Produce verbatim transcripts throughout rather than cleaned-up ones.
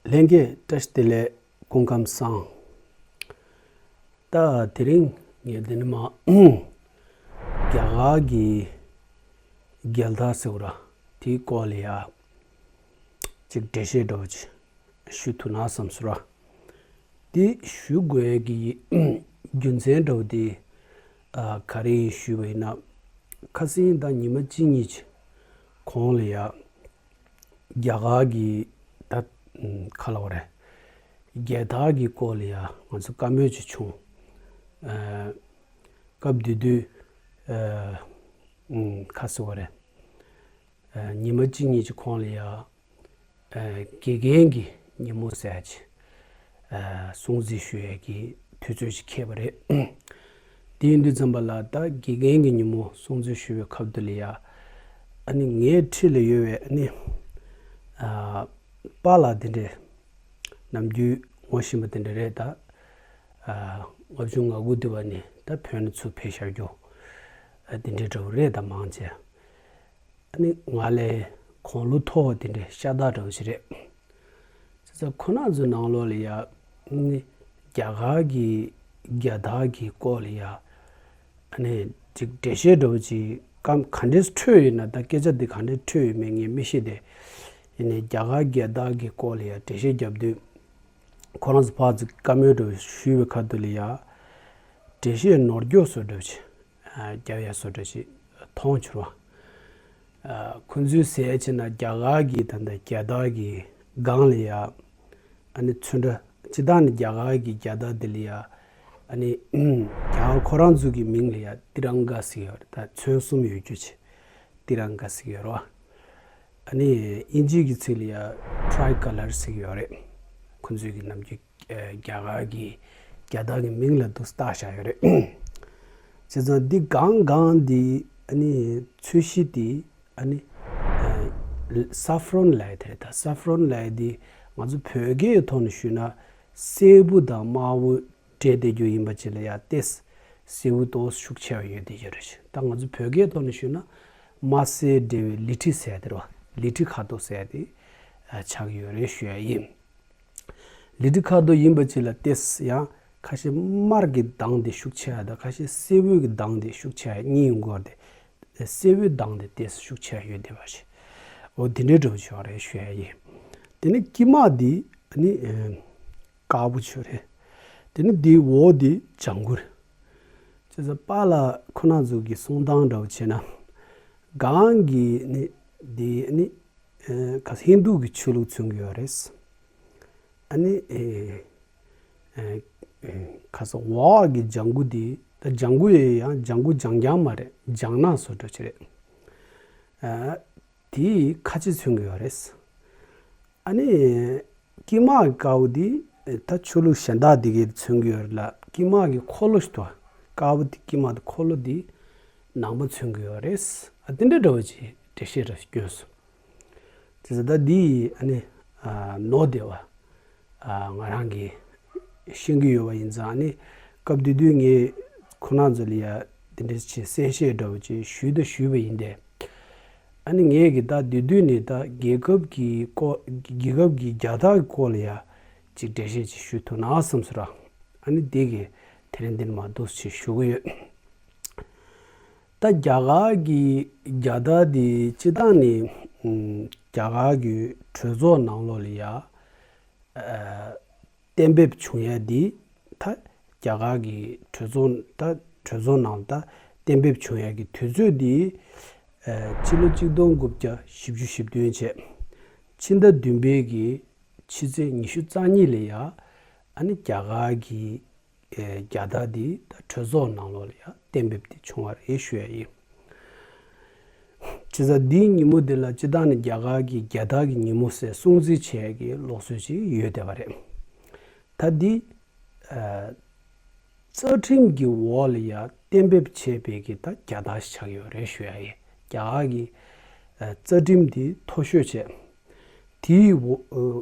ལྷན་རྒྱས་བཀྲ་ཤིས་བདེ་ལེགས། སྐུ་ཁམས་བཟང་། ད་དེ་རིང་ངས་འདི་ནས་མར་རྒྱ་གར་གྱི་རྒྱལ་དར་ཟེར་བ་ར་དེའི་སྐོར་ལ་ཡ་ཅིག་འགྲེལ་བཤད་འདྲ་བོ་ཅིག་ཞུ་ཐུབ་ན་བསམ་སོང་ར། དེ་ཞུ་དགོས་ཀྱི་རྒྱུ་མཚན་འདྲ་བོ་དེ་ཨ་ག་རེ་ཡིན་ཞུས་པ་ཡིན་ན། ཁ་སང་ད་ཉི་མ་གཅིག་གཉིས་ཀྱི་གོང་ལ་ཡ་རྒྱ་གར་གྱི་ད་ཁ་ལ་བ་རེད། རྒྱལ་དར་གྱི་སྐོར་ལ་ཡ་ང་ཚོ་བཀའ་མོལ་ཅིག་བྱུང་། ཨ་སྐབས་དེ་དུས་ཨ་ཁ་སང་བ་རེད། ཨ་ཉི་མ་གཅིག་གཉིས་ཀྱི་གོང་ལ་ཡ་ཨ་དགེ་རྒན་གྱི་ཉིན་མོ་ཟེར་ཡ་ཅིག་ཨ་སྲུང་བརྩི་ཞུ་ཡས་ཀྱི་དུས་ཚོད་ཅིག་འཁེལ་བ་རེད། དེ་ཡིན་དུས་ཙམ་པ་ལ་ད་དགེ་རྒན་གྱི་ཉིན་མོ་སྲུང་བརྩི་ཞུ་བའི་སྐབས་དེ་ལ་ཡ་ཨ་ནི་ངའི་འཁྲིས་ལ་ཡོད་པའི་ཨ་ནི་ཨ་པཱ་ལགས་དེ་འདྲས་ནམ་རྒྱུན་ངོ་ཤེས་པ་དེ་འདྲས་རེད། ད་ཨ་ལྔ་བཅུ་ང་དགུ་དེ་བ་ནས་ད་བོད་ནས་ཚུར་ཕེབས་བཞག་རྒྱུ་ཨ་དེ་འདྲས་འདྲ་བོ་རེད། ད་མང་ཆེ། ཨ་ནི་ང་ལས་དགུང་ལོ་མཐོ་བ་དེ་འདྲའི་ཤ་སྟག་འདྲ་བོ་ཞིག་རེད། བྱས་ཙང་ཁོ་རང་ཚོའི་ནང་ལོགས་ལ་ཡ་ཨ་ནི་རྒྱ་གར་གྱི་རྒྱལ་དར་གྱི་སྐོར་ལ་ཡ་ཨ་ནི་ཅིག་འགྲེལ་བཤད་འདྲ་བོ་ཅིག་གམ་ག་འདྲས་འཕྲོས་ཡོད་ན། ད་སྐད་ཆ་འདི་ག་འདྲས་འཕྲོས་ཡོད་མེད་ངས་མི་ཤེས་ཏེ། ཡིན་ནའི་རྒྱ་གར་རྒྱལ་དར་གྱི་སྐོར་ལ་ཡ་འགྲེལ་བཤད་རྒྱབ་དུས་ཁོ་རང་ཚོ་ཕར་ཚུར་བཀའ་མོལ་འདྲ་བོ་ཞུས་པའི་ཁ་ཐུག་ལ་ཡ་འགྲེལ་བཤད་ནོར་འཁྱོག་བཟོ་འདྲ་བོ་ཅིག་རྒྱབ་ཡ་བཟོ་འདྲ་ཞིག་མཐོང་བྱུང་བ། ཁོ་ཚོས་ཟེར་ཡ་བྱས་ན་རྒྱ་གར་གྱི་ད་ལྟ་རྒྱལ་དར་གྱི་སྒང་ལ་ཡ་ཨ་ནི་ཚོན་ཁྲ་སྤྱིར་བཏང་ནི་རྒྱ་གར་གྱི་རྒྱལ་དར་འདི་ལ་ཡ་ཨ་ནི་རྒྱ་གར་ཁོ་རང་ཚོ་གི་མིང་ལ་ཡ་ཏི་རང་ག་ཟེར་ཡོད་རེད། ད་ཚོན་གསུམ་ཡོད་རྒྱུ་བྱས་ཏི་རང་ག་ཟེར་ཡོད་རེད་བ། ཨ་ནི་དབྱིན་ཇི་གི་ཚིག་ལ་ཡ་ཊི་རའི་ཀ་ལར་ཟེར་ཡོད་རེད། ཁོ་ཚོས་གི་ནམ་རྒྱུན་རྒྱ་གར་གྱི་རྒྱལ་དར་གྱི་མིང་ལ་འདུག་བཏགས་བཞག་ཡོད་རེད། བྱས་ཙང་འདི་སྒང་སྒང་འདི་ཨ་ནི་ཚོས་གཞི་འདི་ཨ་ནི་ས་ཕ་རོན་ལབ་ཡ་དེ་རེད། ད་ས་ཕ་རོན་ལབ་ཡ་འདི་ང་ཚོ་བོད་སྐད་ཐོག་ནས་ཞུས་ན་སེར་པོ་དང་དམར་པོ་འདྲེས་བསྡད་རྒྱུ་ཡིན་པ་ཅིག་ལ་ཡ་ཏོག་ཙམ་སེར་པོ་ཏོག་ཙམ་ཤུགས་ཆེ་བ་ཡོད་བསྡད་ཡོད་རེད། ད་ང་ཚོ་བོད་སྐད་ཐོག་ནས་ཞུས་ན་དམར་སེར་འདྲེས་པའི་ལི་ཁྲི་ཟེར་ཡ་དེ་རེད་བ། ལི་ཁྲི་ཁ་དོག་ཟེར་ཡ་དེ་ཆགས་ཀྱི་ཡོད་རེད་ཞུ་ཡ་ཡིན། ལི་ཁྲི་ཁ་དོག་ཡིན་པ་ཅིག་ལ་ཏོག་ཙམ་ཡང་ཁ་ཤས་དམར་གྱི་མདངས་དེ་ཤུགས་ཆེ་བ་དང་ཁ་ཤས་སེར་པོའི་གི་མདངས་དེ་ཤུགས་ཆེ་བ་གཉིས་ཡོང་གི་ཡོད་རེད། སེར་པོའི་མདངས་དེ་ཏོག་ཙམ་ཤུགས་ཆེ་བ་ཡོད་བསྡད་པ་ཞིག་འོ་དེ་འདྲའི་འདྲ་བོ་ཞིག་ཡོད་རེད་ཞུ་ཡ་ཡིན། དེ་ནས་དཀྱིལ་མ་འདི་ནི་དཀར་པོ་ཅིག་རེད། དེ་ནས་འདིའི་འོག་འདི་ལྗང་གུ་རེད། བྱས་ཙང་པཱ་ལགས་ཁོ་རང་ཚོ་གི་གསུང་སྟངས་འདྲ་བོ་བྱས་ན་སྒང་གི་ནི་འདི་ནི་ཨ་ག་ཧིན་དུ་གི་ཆོས་ལུགས་མཚོན་གྱི་ཡོད་རེད། ཨ་ནི་ཨེ་ཨེ་ཨེ་ཁ་སང་འོག་གི་ལྗང་གུ་འདི་ད་ལྗང་གུ་ཡི་ཡང་ལྗང་གུ་ལྗང་ལྗང་མ་རེད། ལྗང་ནག་བཟོ་འདྲ་ཅིག་རེད། ཨ་དེ་ཁ་ཆེ་མཚོན་གྱི་ཡོད་རེད། ཨ་ནི་དཀྱིལ་མ་གི་དཀར་པོ་འདི་ད་ཆོས་ལུགས་གཞན་དག་འདི་གས་མཚོན་གྱི་ཡོད་རེད་ལ། དཀྱིལ་མ་གི་འཁོར་ལོ་ཞིག་འདུག་དཀར་པོ་འདི་དཀྱིལ་མ་དེ་འཁོར་ལོ་འདི་ནང་པ་མཚོན་གྱི་ཡོད་རེད། ཨ་དེ་འདྲ་འདྲ་བོ་ཅིག་འགྲེལ་བཤད་འདྲ་ཞིག་བསྐྱོན་སོང་། དེ་ཚོ་ད་འདི་ཨ་ནི་ཨ་ནོར་བསྡད་པ་ཨ་ང་རང་གིས་ཤེས་ཀྱི་ཡོད་པ་ཡིན་ཙང་། ཨ་ནི་སྐབས་དེ་དུས་ངས་ཁོ་རང་ཚོ་ལ་ཡ་དེ་འདྲ་ཅིག་གསལ་བཤད་འདྲ་བོ་ཅིག་ཞུས་དང་ཞུས་པ་ཡིན་ཏེ། ཨ་ནི་ངས་གི་ད་དེ་དུས་ནས་ད་རྒྱལ་ཁབ་ཀྱི་སྐོར་རྒྱལ་ཁབ་ཀྱི་རྒྱལ་དར་གྱི་སྐོར་ལ་ཡ་ཅིག་འགྲེལ་བཤད་ཅིག་ཞུ་ཐུབ་ན་བསམ་སོང་ར། ཨ་ནི་དེ་གི་དེ་རིང་འདི་ནས་མར་འདུག་ཅིག་ཞུ་གི་ཡོད། ད་རྒྱ་གར་གྱི་རྒྱལ་དར་འདི་སྤྱིར་བཏང་ནི་ཨམ་རྒྱ་གར་གྱི་གྲོས་ཚོགས་ནང་ལོགས་ལ་ཡ་ཨ་གཏན་འབེབས་བྱུང་ཡ་འདི་ད་རྒྱ་གར་གྱི་གྲོས་ཚོགས་ད་གྲོས་ཚོགས་ནང་ད་གཏན་འབེབས་བྱུང་ཡ་གི་དུས་ཚོད་འདི་ཨ་ཕྱི་ལོ་གཅིག་སྟོང་དགུ་བརྒྱ་བཞི་བཅུ་ཞེ་བདུན་བྱས། ཕྱི་ཟླ་བདུན་པའི་གི་ཕྱི་ཚེས་ཉི་ཤུ་རྩ་གཉིས་ལ་ཡ་ཨ་ནི་རྒྱ་གར་གྱི་ཨེ་རྒྱལ་དར་འདི་ད་གྲོས་ཚོགས་ནང་ལོགས་ལ་ཡང་གཏན་འབེབས་འདི་བྱུང་བ་རེད་ཞུ་ཡ་ཡིན། བྱས་ཙང་འདིའི་ཉིན་མོ་འདི་ལ་སྤྱིར་བཏང་ནས་རྒྱ་གར་གྱི་རྒྱལ་དར་གྱི་ཉིན་མོ་ཟེར་སྲུང་བརྩི་བྱེད་ཡ་གི་ལུགས་སྲོལ་ཅིག་ཡོད་བསྡད་པ་རེད། ད་འདི་ཨ་རྩ་ཁྲིམས་ཀྱི་འོག་ལ་ཡང་གཏན་འབེབས་བྱས་པའི་གི་ད་རྒྱལ་དར་ཞིག་ཆགས་ཡོད་རེད་ཞུ་ཡ་ཡིན། རྒྱ་གར་གྱི་ཨ་རྩ་ཁྲིམས་འདི་མཐོ་ཤོས་བྱས། དེའི་འོག་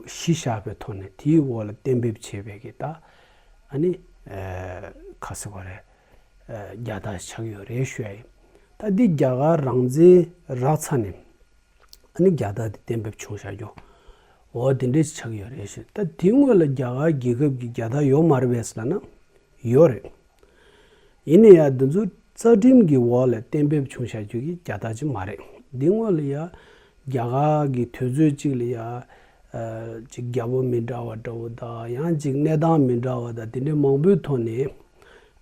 གཞི་བཞག་པའི་ཐོག་ནས་དེའི་འོག་ལ་གཏན་འབེབས་བྱས་པའི་གི་ད་ཨ་ནི་ཨ་ག་ཟེར་དགོས་རེད། ཨ་རྒྱལ་དར་ཆགས་ཡོད་རེད་ཞུ་ཡ་ཡིན། ད་འདི་རྒྱ་གར་རང་བཙན་རག་ཚར་ནས་ཨ་ནི་རྒྱལ་དར་འདི་གཏན་འབེབས་བྱུང་བཞག་རྒྱུ། འོ་དེ་འདྲས་ཆགས་ཡོད་རེད་ཞུ། ད་དེའི་སྔོན་ལ་རྒྱ་གར་རྒྱལ་ཁབ་ཀྱི་རྒྱལ་དར་ཡོད་མ་རེད་པས་ལབ་ན་ཡོད་རེད། ཡིན་ན་ཡང་འདི་ཚོ་རྩ་ཁྲིམས་ཀྱི་འོག་ལ་གཏན་འབེབས་བྱུང་བཞག་རྒྱུ་གི་རྒྱལ་དར་ཅིག་མ་རེད། འདི་སྔོན་ལ་ཡ་རྒྱ་གར་གྱི་དུས་ཚོད་ཅིག་ལ་ཡ་ཅིག་རྒྱལ་པོ་མི་འདྲ་བ་འདྲ་བོ་དང་ཡང་ཅིག་གནས་སྟངས་མི་འདྲ་བ་དང་དེ་འདྲའི་མང་པོའི་ཐོག་ནས་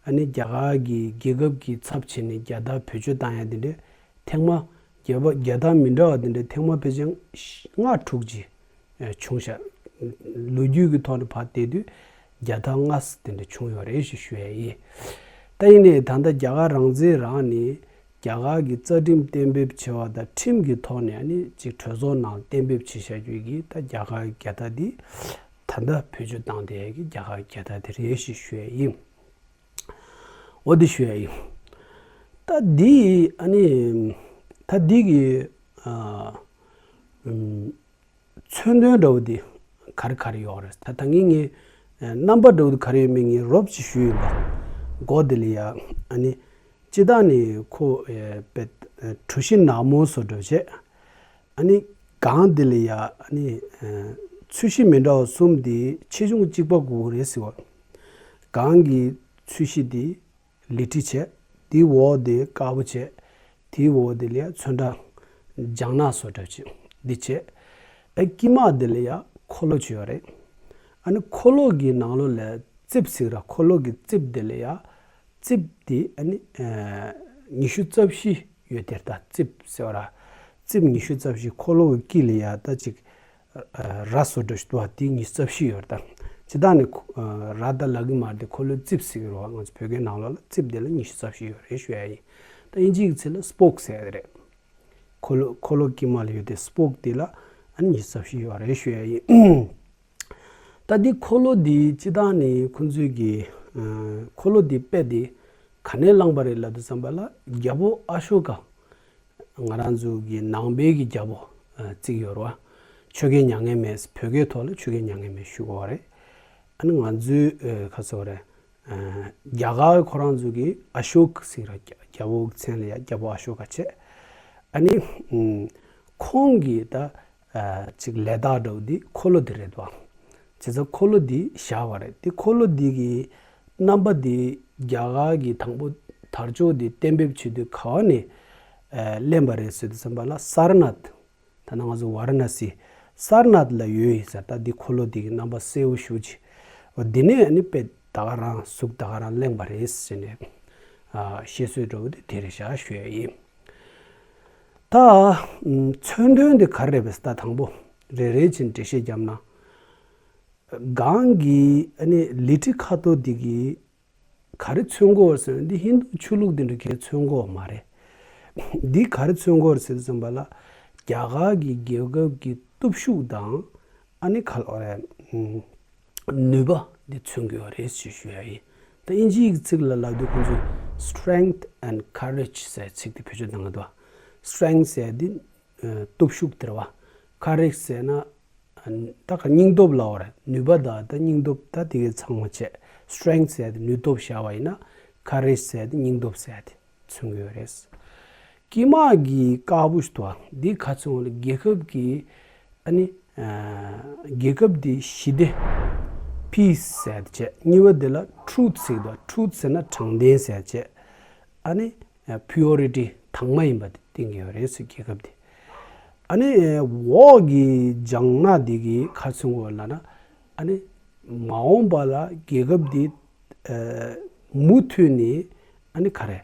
ཨ་ནི་རྒྱ་གར་གྱི་རྒྱལ་ཁབ་ཀྱི་ཚབ་བྱས་ནས་རྒྱལ་དར་བེད་སྤྱོད་བཏང་ཡ་དེ་འདྲའི་ཐེངས་མ་རྒྱལ་བ་རྒྱལ་དར་མི་འདྲ་བ་དེ་འདྲའི་ཐེངས་མ་ཕལ་ཆེར་ལྔ་དྲུག་ཅིག་བྱུང་ཤག་ལོ་རྒྱུས་ཀྱི་ཐོག་ནས་ཕར་བལྟས་དུས་རྒྱལ་དར་ལྔ་དེ་འདྲ་བྱུང་ཡོད་རེད་ཞེས་ཞུ་ཡ་ཡིན། ད་ཡིན་ནའི་ད་ལྟ་རྒྱ་གར་རང་བཙན་རང་ནས་རྒྱ་གར་གྱི་རྩ་ཁྲིམས་གཏན་འབེབས་བྱས་པ་དང་ཁྲིམས་ཀྱི་ཐོག་ནས་ནི་ཅིག་གྲོས་ཚོགས་ནང་གཏན་འབེབས་བྱས་བཞག་རྒྱུ་གི་ད་རྒྱ་གར་རྒྱལ་དར་འདི་ད་ལྟ་བེད་སྤྱོད་བཏང་བསྡད་ཡ་གི་རྒྱ་གར་རྒྱལ་དར་དེ་རེད་ཞེས་ཞུ་ཡ་ཡིན། འོ་དེ་ཞུ་ཡ་ཡིན། ད་འདི་ཨ་ནི་ད་འདི་གི་ཨ་ཨམ་མཚོན་དོན་འདྲ་བོ་འདི་ག་རེ་ག་རེ་ཡོད་རེད། ད་ད་ངས་ངས་རྣམ་པ་འདྲ་བོ་འདི་ག་རེ་ཡོད་མེད་ངས་རོབ་ཅིག་ཞུས་ཡིན་པ། མགོ་འདི་ལ་ཡ་ཨ་ནི་སྤྱི་བཏང་ནས་ཁོ་ཨེ་པེ་ཨེ་གྲུ་བཞི་ནག་མོ་བཟོ་འདྲ་བྱས། ཨ་ནི་སྒང་འདི་ལ་ཡ་ཨ་ནི་ཨེ་ཚོས་གཞི་མི་འདྲ་བ་གསུམ་འདི་ཆེ་ཆུང་གཅིག་པ་དགོས་ཀྱི་རེད་ཟེར་བ། སྒང་གི་ཚོས་གཞི་འདི་ལི་ཁྲི་བྱས། དེའི་འོག་དེ་དཀར་པོ་བྱས། དེའི་འོག་དེ་ལ་ཡ་ཚོན་ཁྲ་ལྗང་ནག་བཟོ་འདྲ་བྱས་འདི་བྱས། ཨ་དཀྱིལ་མ་དེ་ལ་ཡ་འཁོར་ལོ་བྱས་ཡོད་རེད། ཨ་ནི་འཁོར་ལོ་གི་ནང་ལོགས་ལ་རྩིབས་ཟེར་ར་འཁོར་ལོ་གི་རྩིབས་དེ་ལ་ཡ་རྩིབས་དེ་ཨ་ནི་ཨ་ཉི་ཤུ་རྩ་བཞི་ཡོད་དེ། ད་རྩིབས་ཟེར་བ་ར་རྩིབས་ཉི་ཤུ་རྩ་བཞི། འཁོར་ལོ་གི་དཀྱིལ་ལ་ཡ་ད་ཅིག་ར་བཟོ་འདྲ་ཞིག་འདུག་པ། དེ་ཉི་ཤུ་རྩ་བཞི་ཡོད་རེད། ད་སྤྱི་བཏང་ནས་ཁོ་ར་ད་ལབ་གི་མ་རེད། དེ་འཁོར་ལོའི་རྩིབས་ཟེར་གི་རེད་པ། ང་ཚོ་བོད་སྐད་ནང་ལོགས་ལ་རྩིབས་དེ་ལ་ཉི་ཤུ་རྩ་བཞི་ཡོད་རེད་ཞུ་ཡ་ཡིན། ད་དབྱིན་ཇིའི་ཚིག་ལ་སྤོག་ཟེར་ཡ་དེ་རེད། འཁོར་ལོ་འཁོར་ལོ་དཀྱིལ་མ་ལ་ཡོད་དེ་སྤོག་དེ་ལ་ཨ་ནི་ཉི་ཤུ་རྩ་བཞི་ཡོད་རེད་ཞུ་ཡ་ཡིན། ད་འདི་འཁོར་ལོ་འདི་སྤྱི་བཏང་ནས་ཁོང་ཚོས་ཀྱི་ཨ་འཁོར་ལོ་འདི་དཔེ་འདི་ག་ནས་བླངས་པ་རེད་ལབ་དུས་ཙམ་པ་ལ་རྒྱལ་པོ་ཨ་ཤོ་ཀ། ང་རང་ཚོ་གི་ནང་པའི་གི་རྒྱལ་པོ་ཨ་བརྩི་གི་ཡོད་རེད་པ། ཆོས་རྒྱལ་མྱ་ངན་མེད། བོད་སྐད་ཐོག་ལ་ཆོས་རྒྱལ་མྱ་ངན་མེད་ཞུ་གི་ཡོད་རེད། ཨ་ནི་ང་ཚོའི་ཨ་ག་ཟེར་དགོས་རེད། ཨ་རྒྱ་གར་ཁོ་རང་ཚོ་གི་ཨ་ཤོ་ཀ་ཟེར་ར་རྒྱལ་པོ་གི་མཚན་ལ་ཡ་རྒྱལ་པོ་ཨ་ཤོ་ཀ་བྱས། ཨ་ནི་ཨམ་ཁོང་གི་ད་ཨ་ཅིག་ལས་རྟགས་འདྲ་བོ་འདི་འཁོར་ལོ་འདི་རེད་དོ། བྱས་ཙང་འཁོར་ལོ་འདི་བཞག་པ་རེད། དེ་འཁོར་ལོ་འདི་གི་རྣམ་པ་འདི་རྒྱ་གར་གྱི་དང་པོ་དར་ལྕོག་འདི་གཏན་འབེབས་བྱེད་དུས་ག་བ་ནས་ཨ་ལེན་པ་རེད་ཟེར་དུས་ཙམ་པ་ལ་སར་ནཱཐ། ད་ནང་ང་ཚོ་ཝཱ་ར་ཎ་སི། སར་ནཱཐ་ལ་ཡོད་ཡིན་ཟེར། ད་འདི་འཁོར་ལོ་འདི་གི་རྣམ་པ་གསལ་པོ་ཞེ་པོ་ཅིག་འོ་འདི་ནས་ཨ་ནི་དཔེ་ད་ག་རང་གཟུགས་ད་ག་རང་གླེང་པ་རེད་ཟེར་ནས་ཨ་བཤད་སྲོལ་འདྲ་བོ་དེ་དེ་རེད་ཤག་ཞུ་ཡ་ཡིན། ད་ཨམ་མཚོན་དོན་དེ་ག་རེ་རེད་པས། ད་དང་པོ་རེ་རེ་བཞིན་འགྲེལ་བཤད་བརྒྱབ་ན། སྒང་གི་ཨ་ནི་ལི་ཁྲི་ཁ་དོག་འདི་གི་ག་རེ་མཚོན་གོ་ཟེར་ན། འདི་ཧིན་དུ་ཆོས་ལུགས་འདི་འདྲ་གས་མཚོན་གོ་མ་རེད། འདི་ག་རེ་མཚོན་གོ་ཟེར་དུས་ཙམ་པ་ལ་རྒྱ་གར་གྱི་རྒྱལ་ཁབ་ཀྱི་སྟོབས་ཤུགས་དང་ཨ་ནི་ག་ལབ་དགོས་རེད། ཨམ་ནུས་པ་འདི་མཚོན་གྱི་ཡོད་རེད་ཅེས་ཞུ་ཡ་ཡིན། ད་དབྱིན་ཇིའི་ཚིག་ལ་ལབ་དུས་ཁོང་ཚོས་strength and courage ཟེར་ཚིག་དེ་བེད་སྤྱོད་གཏོང་གི་འདུག strength ཟེར་དེ་ཨ་སྟོབས་ཤུགས་དེ་རེད་པ། courage ཟེར་ན་ཨ་ད་ག་སྙིང་སྟོབས་ལབ་པ་རེད། ནུས་པ་དང་ད་སྙིང་སྟོབས་ད་དེ་གའི་ཚང་མ་བྱས། strength ཟེར་དེ་ནུས་སྟོབས་བཞག་པ་ཡིན་ན། courage ཟེར་དེ་སྙིང་སྟོབས་ཟེར་དེ་མཚོན་གྱི་ཡོད་རེད། དཀྱིལ་མ་གི་དཀར་པོ་ཞིག་འདུག་པ། འདི་ག་ཚོད་ལ་རྒྱལ་ཁབ་ཀྱི་ཨ་ནི་ཨ་རྒྱལ་ཁབ་འདི་ཞི་བདེ་peace ཟེར་དེ་བྱས། གཉིས་པ་དེ་ལ་truth ཟེར་གྱི་འདུག truth ཟེར་ན་དྲང་བདེན་ཟེར་བྱས། ཨ་ནི་purity དྭངས་མ་ཡིན་པ་དེ་བསྟན་གྱི་ཡོད་རེད་ཟེར། རྒྱལ་ཁབ་དེ། ཨ་ནི་འོག་གི་ལྗང་ནག་འདི་གིས་ག་མཚོན་གྱི་ཡོད་ལབ་ན། ཨ་ནི་མ་འོངས་པ་ལ་རྒྱལ་ཁབ་འདི་ཨ་མུ་མཐུད་ནས་ཨ་ནི་ག་རེ་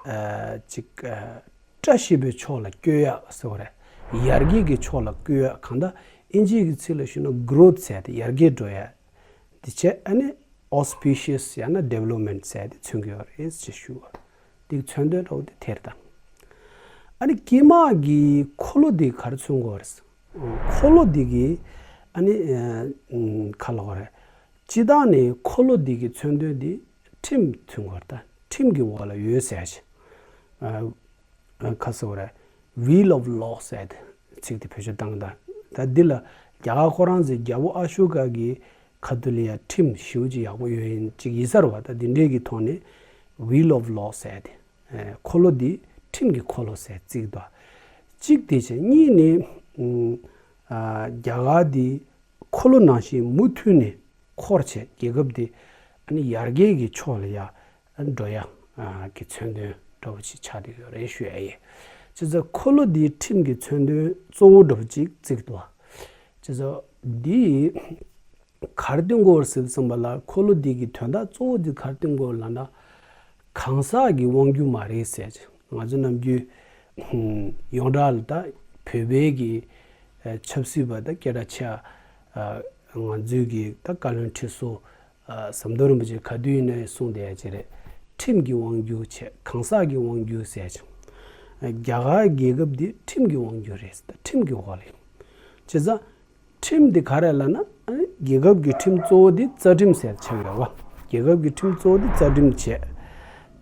ཨ་ཅིག་ཨ་བཀྲ་ཤིས་པའི་ཕྱོགས་ལ་བསྐྱོད་ཡག་ཟེར་བ་རེད། ཡར་རྒྱས་ཀྱི་ཕྱོགས་ལ་བསྐྱོད་ཡག་གང་ལྟར་དབྱིན་ཇིའི་ཚིག་ལ་ཞུས་ན་growth ཟེར་ཏེ་ཡར་རྒྱས་འགྲོ་ཡག་འདི་བྱས། ཨ་ནི་auspicious ཡང་ན་development ཟེར་ཏེ་མཚོན་གྱི་ཡོད་རེད་ཅེས་ཞུ་བ། འདི་མཚོན་དོན་འདྲ་བོ་དེ་དེར་དང་། ཨ་ནི་དཀྱིལ་མ་གི་འཁོར་ལོ་འདི་ག་རེ་མཚོན་གྱི་ཡོད་རེད། འཁོར་ལོ་འདི་གིས་ཨ་ནི་ཨ་ག་ལབ་དགོས་རེད། སྤྱིར་བཏང་ནས་འཁོར་ལོ་འདི་གི་མཚོན་དོན་འདི་ཁྲིམས་མཚོན་གྱི་ཡོད་རེད། ད་ཁྲིམས་ཀྱི་འོག་ལ་ཡོད་ཟེར་ཞིང་། ཨ་ཨ་ག་ཟེར་དགོས་རེད། Wheel of Law ཟེར་ཏེ་ཚིག་དེ་བེད་སྤྱོད་བཏང་། ད་ད་འདི་ལ་རྒྱ་གར་ཁོ་རང་ཚོའི་རྒྱལ་པོ་ཨ་ཤོ་ཀ་གི་ཁ་ཐུག་ལ་ཡ་ཁྲིམས་ཞེ་པོ་ཅིག་ཡག་པོ་ཡོད་ཡིན་ཅིག་ཡིན་ས་རེད་པ། ད་འདི་འདྲའི་གི་ཐོག་ནས་Wheel of Law ཟེར་ཏེ་ཨ་འཁོར་ལོ་འདི་ཁྲིམས་ཀྱི་འཁོར་ལོ་ཟེར་བརྩི་གི་འདུག་གཅིག་དེ་བྱས། གཉིས་ནི་ཨ་རྒྱ་གར་འདི་ འཁོར་ལོ་ནང་བཞིན་མུ་མཐུད་ནས་འཁོར་བྱས་རྒྱལ་ཁབ་དེ་ཨ་ནི་ཡར་རྒྱས་ཀྱི་ཕྱོགས་ལ་ཡ་འགྲོ་ཡ་གི་མཚོན་དོན་འདྲ་བོ་ཅིག་ཆགས་བསྡད་ཡོད་རེད་ཞུ་ཡ་ཡིན། བྱས་ཙང་འཁོར་ལོ་འདིའི་ཁྲིམས་ཀྱི་མཚོན་དོན་གཙོ་བོ་འདྲ་བོ་ཅིག་བརྩིགས་འདུག། བྱས་ཙང་འདི་ག་རེ་སྟོན་དགོས་རེད་ཟེར་བསམ་པ་ལ། འཁོར་ལོ་འདི་གི་དོན་དག་གཙོ་བོ་འདི་ག་རེ་སྟོན་དགོས་ལབ་ན། གང་ཟག་གི་དབང་སྒྱུར་མ་རེད་ཟེར་ཅིག། ང་ཚོ་ནམ་རྒྱུན་ཡོངས་གྲགས་ལ་ད་བོད་པའི་གི་ཆབ་སྲིད་པ་ད་སྐད་གྲགས་ཆེ་བ་ང་ཚོའི་གི་ད་བཀའ་བློན་ཁྲི་ཟུར་ཟམ་གདོང་རིན་པོ་ཆེ་ག་དུས་ཡིན་ནའི་གསུངས་བསྡད་ཡ་ཅིག་རེད། ཁྲིམས་ཀྱི་དབང་སྒྱུར་བྱས། གང་ཟག་གི་དབང་སྒྱུར་ཟེར་ཅིག། རྒྱ་གར་རྒྱལ་ཁབ་འདི་ཁྲིམས་ཀྱི་དབང་སྒྱུར་རེད། ད་ཁྲིམས་ཀྱི་འོག་ལ་ཡོད། བྱས་ཙང་ཁྲིམས་འདི་ག་རེ་ལབ་ན། ཨ་ནི་རྒྱལ་ཁབ་ཀྱི་ཁྲིམས་གཙོ་བོ་འདི་རྩ་ཁྲིམས་ཟེར་ཆགས་ཡོད་པ། རྒྱལ་ཁབ་ཀྱི་ཁྲིམས་གཙོ་བོ་འདི་རྩ་ཁྲིམས་བྱས།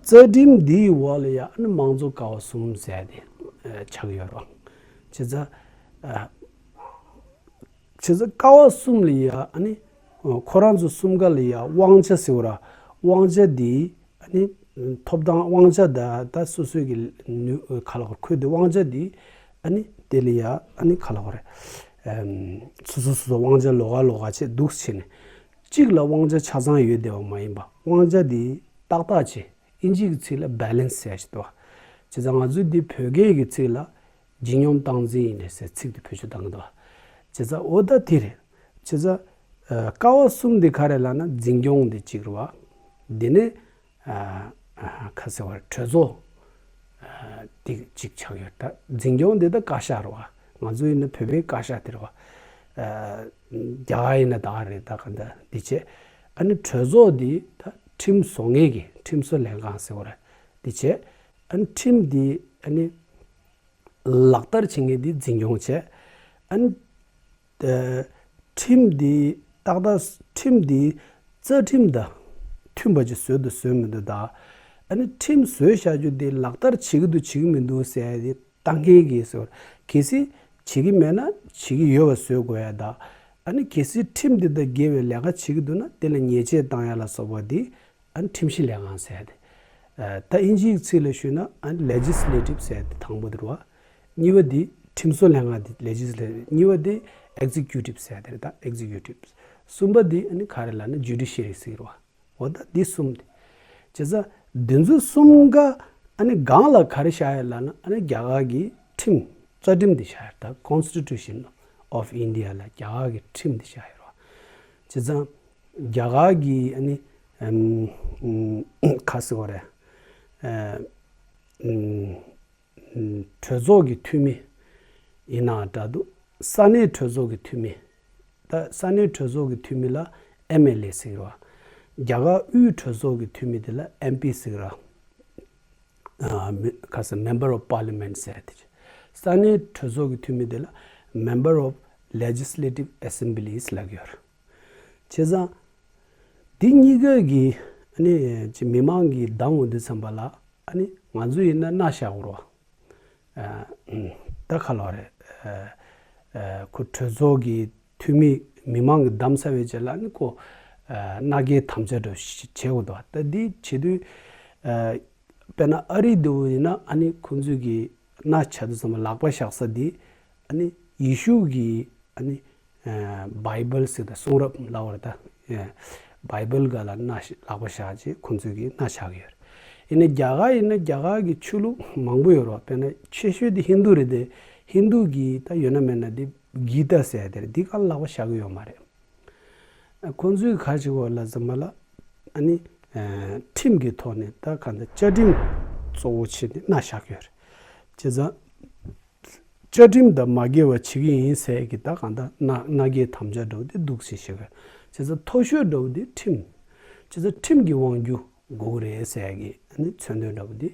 རྩ་ཁྲིམས་འདིའི་འོག་ལ་ཡ་ཨ་ནི་དམངས་གཙོ་ཀ་བ་གསུམ་ཟེར་ཏེ་ཆགས་ཡོད་རེད། བྱས་ཙང་། བྱས་ཙང་ཀ་བ་གསུམ་ལ་ཡ་ཨ་ནི་ཁོ་རང་ཚོ་གསུམ་ཀ་ལ་ཡ་དབང་ཆ་ཟེར་བ་ར། དབང་ཆ་འདི་ཨ་ནི་ཐོབ་ཐང་། དབང་ཆ་ད་ད་སོ་སོའི་གི་ནུས་ག་ལ་ཁུར་དེ་དབང་ཆ་འདི་ཨ་ནི་དེ་ལ་ཡ་ཨ་ནི་ག་ལ་ཁུར་རེད། སོ་སོ་སོ་སོ་དབང་ཆ་ལོགས་ཀ་ལོགས་ཀ་བྱས་འདུག་བྱས་ནས། གཅིག་ལ་དབང་ཆ་ཆ་ཚང་ཡོད་བསྡད་པ་མ་ཡིན་པ། དབང་ཆ་འདི་ཏག་ཏག་བྱས། ཨིན་ཇི་གི་ཚིག་ལ་བྷེ་ལེན་སི་ཟེར་ཞིག་འདུག་བ། བྱས་ཙང་ང་ཚོའི་འདི་བོད་སྐད་ཀྱི་ཚིག་ལ་ལྗིད་སྙོམས་སྟངས་འཛིན་ཡིན་ནས་ཟེར་ཚིག་དེ་བེད་སྤྱོད་བཏང་གི་འདུག་བ། བྱས་ཙང་འོ་ད་དེ་རེད། བྱས་ཙང་ཀ་བ་གསུམ་འདི་ག་རེ་ལབ་ན། འཛིན་སྐྱོང་འདི་གཅིག་རེད་བ། འདི་ནས་ཁ་ཟེར་བ་གྲོས་ཚོགས་འདི་གཅིག་ཆགས་ཡོད། ད་འཛིན་སྐྱོང་འདི་ད་བཀའ་ཤག་རེད་བ། ང་ཚོ་ཡིན་ན་བོད་པའི་བཀའ་ཤག་དེ་རེད་བ། རྒྱ་གར་ཡིན་ན་ད་ག་རེད། ད་ག་འདྲ་འདི་བྱས། ཨ་ནི་གྲོས་ཚོགས་འདི་ད་ཁྲིམས་བཟོ་མཁན་གྱི་ཁྲིམས་བཟོ་ལྷན་ཁང་ཟེར་བ་རེད། འདི་བྱས། ཨ་ནི་ཁྲིམས་འདི་ཨ་ནི་ལག་བསྟར་བྱེད་མཁན་འདི་འཛིན་སྐྱོང་བྱས། ཨ་ནི་ཨ་ཁྲིམས་འདི་ཏག་ཏག་ཁྲིམས་འདི་རྩ་ཁྲིམས་དང་མཐུན་པ་ཅིག་བཟོས་འདུག་བཟོས་མི་འདུག་ད། ཨ་ནི་ཁྲིམས་བཟོས་བཞག་རྒྱུ་འདི་ལག་བསྟར་བྱེད་ཀྱི་འདུག་བྱེད་ཀྱི་མི་འདུག་ཟེར་ཡ་དེ་ལྟ་མཁན་གྱིས་ཟེར། གལ་སྲིད་བྱེད་ཀྱི་མེད་ན་བྱེད་ཀྱི་ཡོད་པ་བཟོ་དགོས་ཡ་ད། ཨ་ནི་གལ་སྲིད་ཁྲིམས་འདི་དང་འགལ་བའི་ལས་ཀ་བྱེད་ཀྱི་འདུག་ན་དེ་ལ་ཉེས་ཆད་བཏང་ཡ་ལ་སོགས་པ་འདི་ཨ་ནི་ཁྲིམས་ཞིབ་ལས་ཁང་ཟེར་ཏེ། ད་ཨིན་ཇིའི་ཚིག་ལ་ཞུས་ན་ཨ་ནི་ལེ་ཇི་སི་ལེ་ཊིབ་ཟེར་ཏེ་དང་པོ་དེ་རེད་བ། གཉིས་པ་དེ་ཁྲིམས་བཟོ་ལྷན་ཁང་དེ་ལེ་ཇི་སི་ལེ་ཊིབ། གཉིས་པ་དེ་ཨེག་ཛི་ཀིའུ་ཊིབ་ཟེར་ཏེ་རེད། ད་ཨེག་ཛི་ཀིའུ་ཊིབ། གསུམ་པ་དེ་ཨ་ནི་ག་རེ་ལབ་ན་ཇུ་ཌི་ཤི་རི་ཟེར་རེད་བ། འོ་ད་འདི་གསུམ་དེ། བྱས་ཙང་འདི་ཚོ་གསུམ་ཀ་ཨ་ནི་སྒང་ལ་ག་རེ་བཞག་ཡོད་ལབ་ན། ཨ་ནི་རྒྱ་གར་གྱི་ཁྲིམས། རྩ་ཁྲིམས་འདི་བཞག་ཡོད། ད་Constitution of India ལ་རྒྱ་གར་གྱི་ཁྲིམས་འདི་བཞག་ཡོད་རེད་བ། བྱས་ཙང་རྒྱ་གར་གྱི་ཨ་ནི་ཨམ་ཨམ་ག་ཟེར་བ་རེད། ཨ་ཨམ་གྲོས་ཚོགས་ཀྱི་འཐུས་མི་ཡིན་ནའང་འདྲ་འདུག། ས་གནས་གྲོས་ཚོགས་ཀྱི་འཐུས་མི། ད་ས་གནས་གྲོས་ཚོགས་ཀྱི་འཐུས་མི་ལ་ཨེམ་ཨེལ་ཨེ་ཟེར་གི་རེད་བ། རྒྱ་གར་དབུས་གྲོས་ཚོགས་ཀྱི་འཐུས་མི་དེ་ལ་ཨེམ་པི་ཟེར་གི་རེད་བ། ཨ་མི་ག་ཟེར། Member of Parliament ཟེར་དེ་རེད། ས་གནས་གྲོས་ཚོགས་ཀྱི་འཐུས་མི་དེ་ལ་Member of Legislative Assemblies ལབ་ཀྱི་ཡོད་རེད། བྱས་ཙང་འདི་གཉིས་ཀ་གིས་ཨ་ནི་ཅིག་མི་མང་གིས་བདམས་འོང་དུས་ཙམ་པ་ལ། ཨ་ནི་ང་ཚོ་ཡིན་ན་མནའ་བཞག་དགོས་རེད་བ། ཨ་ཨུམ། ད་ག་ལབ་རེད། ཨ་ཨ་ཁོ་གྲོས་ཚོགས་ཀྱི་འཐུས་མི་མི་མང་གིས་བདམས་ཚར་བའི་རྗེས་ལ་ཨ་ནི་ཁོ་ཨ་མནའ་སྐྱེལ་དམ་བཅའ་འདྲ་བོ་ཞིག་བྱེད་དགོས་འདུག། ད་འདི་བྱེད་དུས་ཨ་དཔེར་ན་ཨ་རི་འདྲ་བོ་ཡིན་ན་ཨ་ནི་ཁོང་ཚོས་ཀྱི་མནའ་བཞག་དུས་ཙམ་པ་ལག་པ་བཞག་ས་འདི་ཨ་ནི་ཡེ་ཤུ་གི་ཨ་ནི་ཨ་བྷའི་བྷལ་ཟེར་ད་གསུང་རབ་ལབ་པ་རེད་ད། ཨ་བྷའི་བྷལ་སྒང་ལ་མནའ་ཞིག་ལག་པ་བཞག་བྱས་ཁོང་ཚོས་ཀྱིས་མནའ་བཞག་གི་ཡོད་རེད། ཡིན་ནའི་རྒྱ་གར་ཡིན་ན་རྒྱ་གར་གྱི་ཆོས་ལུགས་མང་པོ་ཡོད་རེད་བ། དཔེར་ན་ཆེ་ཤོས་དེ་ཧིན་དུ་རེད་དེ། ཧིན་དུ་གི་ད་ཡོད་ན་མེད་ན་དེ་གི་ཏཱ་ཟེར་དེ་རེད། དེ་གང་ལག་པ་བཞག་གི་ཡོད་མ་རེད། ཁོང་ཚོས་ག་རེ་བྱེད་ཀྱི་ཡོད་ལབ་ཙམ་པ་ལ་ཨ་ནི་ཨ་ཁྲིམས་ཀྱི་ཐོག་ནས་ད་གང་ལྟར་བཅའ་ཁྲིམས་གཙོ་བོ་བྱས་ནས་མནའ་བཞག་གི་ཡོད་རེད། བྱས་ཙང་བཅའ་ཁྲིམས་དང་མ་འགལ་བ་བྱེད་ཀྱི་ཡིན་ཟེར་གྱི་ད་གང་ལྟར་མནའ་མནའ་སྐྱེལ་དམ་བཅའ་འདྲ་བོ་དེ་འདུག་སེ་བྱེད་དགོས། བྱས་ཙང་མཐོ་ཤོས་འདྲ་བོ་དེ་ཁྲིམས། བྱས་ཙང་ཁྲིམས་ཀྱི་དབང་སྒྱུར་དགོས་ཀྱི་རེད་ཟེར་གྱི་ཨ་ནི་མཚོན་དོན་འདྲ་བོ་དེ་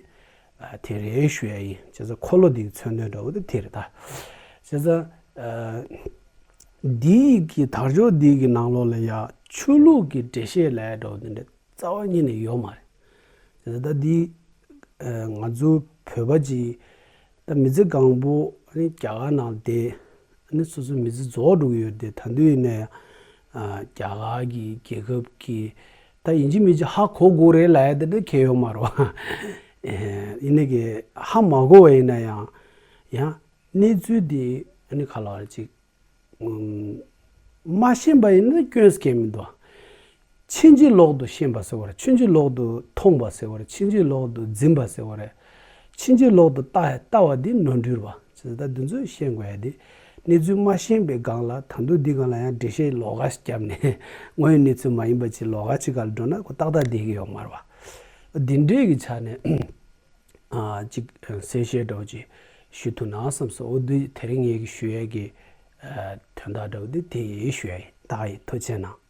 ཨ་དེ་རེད་ཞུ་ཡ་ཡིན། བྱས་ཙང་འཁོར་ལོ་འདིའི་མཚོན་དོན་འདྲ་བོ་དེ་དེ་རེད་ད། བྱས་ཙང་ཨ་འདི་གི་དར་ལྕོག་འདི་གི་ནང་ལོགས་ལ་ཡ་ཆོས་ལུགས་ཀྱི་འགྲེལ་བཤད་ལབ་ཡ་འདྲ་བོ་དེ་འདྲ་རྩ་བ་ཉིད་ནས་ཡོད་མ་རེད། དེ་ད་འདི་ཨ་ང་ཚོ་བོད་པ་ཅིག་ད་མི་ཚེ་གང་པོ་ཨ་ནི་རྒྱ་གར་ནང་བསྡད། ཨ་ནི་སོ་སོའི་མི་ཚེ་རྫོགས་འགྲོ་གི་ཡོད་དེ། ད་དུང་ཡིན་ན་ཡང་ཨ་རྒྱ་གར་གྱི་རྒྱལ་ཁབ་ཀྱི་ད་ཡིན་གཅིག་མིན་གཅིག་ཧ་གོ་དགོས་རེད་ལབ་ཡ་དེ་འདྲ་གང་ཡང་ཡོད་མ་རེད་བ། ཨེ་ཡིན་ནའི་གི་ཧ་མ་གོ་བ་ཡིན་ན་ཡང་ཡང་གནས་ཚུལ་དེ་ཨ་ནི་ག་ལབ་རེད་ཅིག་ཨུམ། མ་ཤེས་པ་ཡིན་ན་སྐྱོན་སྐྱེ་མི་འདུག་ཕྱིན་ཅི་ལོག་ཏུ་ཤེས་པ་ཟེར་བ་རེད། ཕྱིན་ཅི་ལོག་ཏུ་མཐོང་བ་ཟེར་བ་རེད། ཕྱིན་ཅི་ལོག་ཏུ་འཛིན་པ་ཟེར་བ་རེད། ཕྱིན་ཅི་ལོག་ཏུ་ལྟ་ལྟ་བ་འདི་ནོར་འཁྲུལ་བ། ཅེས་ད་འདི་ཚོ་ཤེས་དགོས་ཡ་འདི། གནས་ཚུལ་མ་ཤེས་པའི་སྒང་ལ་ད་དུང་འདི་སྒང་ལ་ཡང་འགྲེལ་བཤད་ལོགས་ཀ་ཞིག་བརྒྱབ་ནས་དངོས་ཡོད་གནས་ཚུལ་མ་ཡིན་པ་ཅིག་ལོགས་ཀ་ཅིག་ག་ལ་འགྲོ་ན་ཁོ་ཏག་ཏག་བསྡད་ཀྱི་ཡོད་མ་རེད་བ། འདི་འདྲའི་གི་ཆ་ནས་ཨ་ཅིག་གསལ་བཤད་འདྲ་བོ་ཅིག་ཞུ་ཐུབ་ན་བསམ་སོང་། འོ་འདི་དེ་རིང་ངས་གི་ཞུ་ཡ་གི་ཨ་དོན་དག་འདྲ་བོ་འདི་དེ་ཡིན་ཞུ་ཡ་ཡིན། ད་ཡིན། ཐུགས་རྗེ་གནང་།